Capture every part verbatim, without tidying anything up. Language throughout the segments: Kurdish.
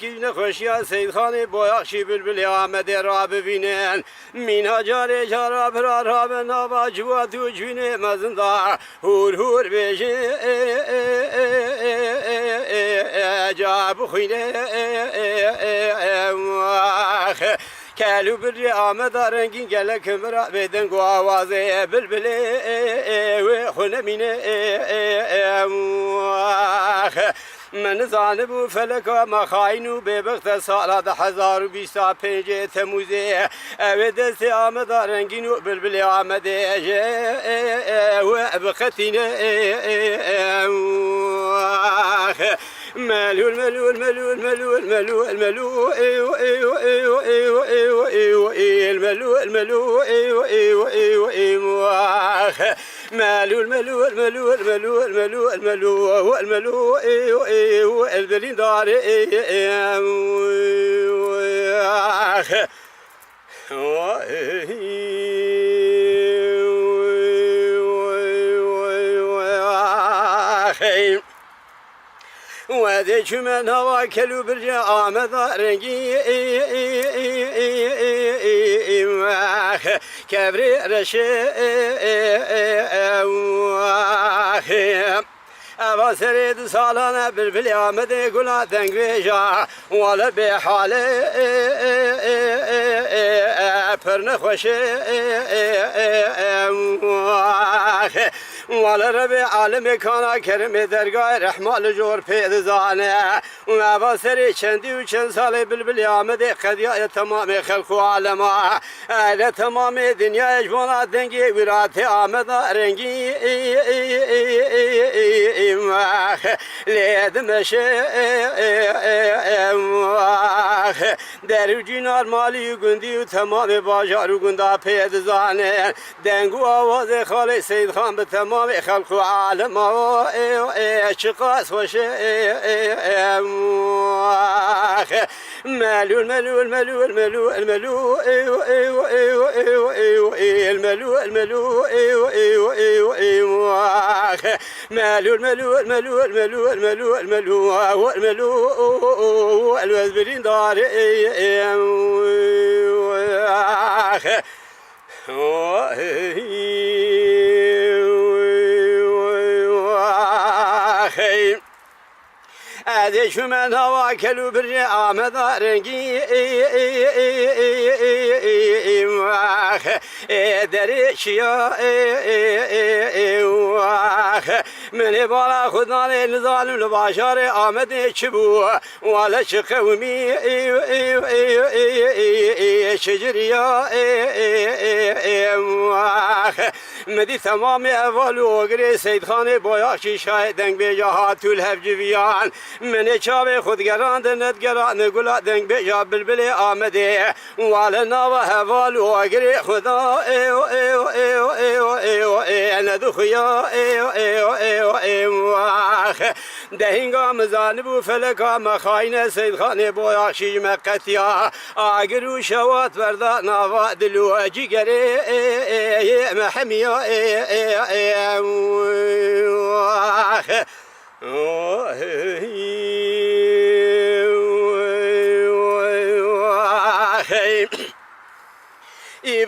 kîj nexweşiya Seyîdxanê Boyaxşî Bilbilê Amedê rabivînin. Mîna carê cara bira rabe nava ciwat û civînê mezin da. Hûr hûr bêje, ca bixwîne, wex. Kel û birê Ameda rengîn gelek min ra bê deng û awazê bilbilê wê xwe nemîne, wex. Me nizanibû feleka me xayîn û bêbext e, sala du hezar û bîst a pêncê Temûzê. Ew ê destê Ameda rengîn û bilbilê Amedê ji we biqetîne, wex. Melûl, melûl, melûl, melûl, melûl, melûl, melûl, melûl, melûl, melûl, melûl, melûl, melûl, melûl, melûl, wex. Melûl, melûl, melûl, melûl, melûl, melûl, melûl, ew, ew, ew, el dilî darê, ew, ew, ew, ew, ew, ew, ew. Wedê çûme nava kel û bircê Ameda rengî, wex, kevrê reşê, wex. Eva serê du salan e bilbilê Amedê gula dengbêja, wale bê hale, pir nexweşe, wex. Wale Rebê alemê kana keremê dergahê rehma li jor pê dizane. Û eva serê çendî û çend salê bilbilê Amedê qediyaye temamê xelq û alema. Ele temamê dinyayê ji bona dengê wî ra tê Ameda rengî, wex. Lê dimeşe, wex. Der û cînar, malî û gundî û temamê bajar û gunda pê dizanin. Deng û awazê Xalê Seyîdxan bi temamê xelq û alema, ê, ê, çiqas xweş e, ê, ê, ê, wex. Melûl, melûl, melûl, melûl, melûl, ê, ê, ê, ê, melûl, melûl, ê, ê, ê, ê, wex. Melûl, melûl, melûl, melûl, melûl, melûl, melûl, melûl, ez birîndarê, ê, ê, wex. Ez ê çûme nava kel û bircê Ameda rengî, wex. Ê derê çiya, wex. Min ê bala xwe danê, nizanim li bajarê Amedê çi bû. Wale çi qewimî, çi ciriya, wex. Min dî temamê heval û ogirê Seyîdxanê Boyaxçî şayê dengbêja hatû li hev civiyan. Min ê çavê xwe digerandin, nedigerandin gula dengbêja bilbilê Amedê. Wale nava heval û agirê Xuda, ê, ê, nedixuya, ê, wex. Dehînga min zanibû feleka me xayîn e, Seyîdxanê Boyaxşî ji me qetiya. Agir û şewat berda nava dil û cîgerê, ê, ê, ê, me hemiya, ê, ê, ê, wex. Ê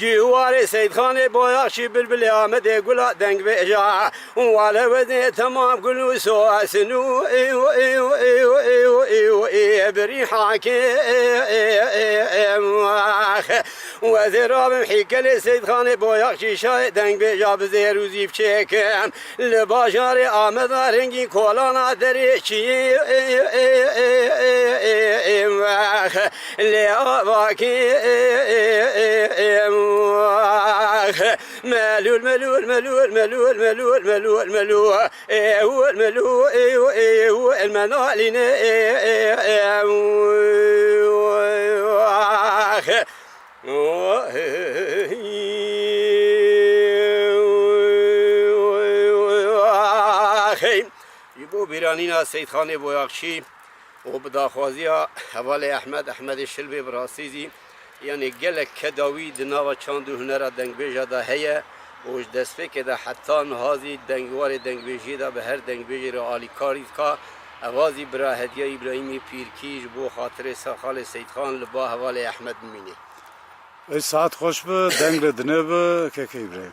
Cîwarê Seyîdxanê Boyaxçî bilbilê Amedê Gula dengbêja. Wale wezê temam gul û sosin û birî hakê. Wezê rabim hîkelê Seyîdxanê Boyaxçî şayê dengbêja bi zêr û zîv çêkim. Li bajarê Ameda rengî kolana derê çiyê lê avakê. Melûl, melûl, melûl, melûl, melûl, melûl, melûl, melûl, melûl, el menalîne. Ji bo bîranîna Seyîdxanê Boyaxçî û bi daxwaziya hevalê Ehmed, Ehmedê Şilbê bi rastî zî, yanî gelek keda wî di nava çand û hunera dengbêja de heye û ji destpêkê de heta niha zî dengwarê dengbêjiyê de bi her dengbêjê re alîkarî dika. Eva zî bira hediya Îbrahîmê Pîrkî ji bo xatirê Serxalê Seyîdxan li ba hevalê Ehmed bimîne. Ey saet xweş bi, deng li dinê bi, keke Îbrahîm.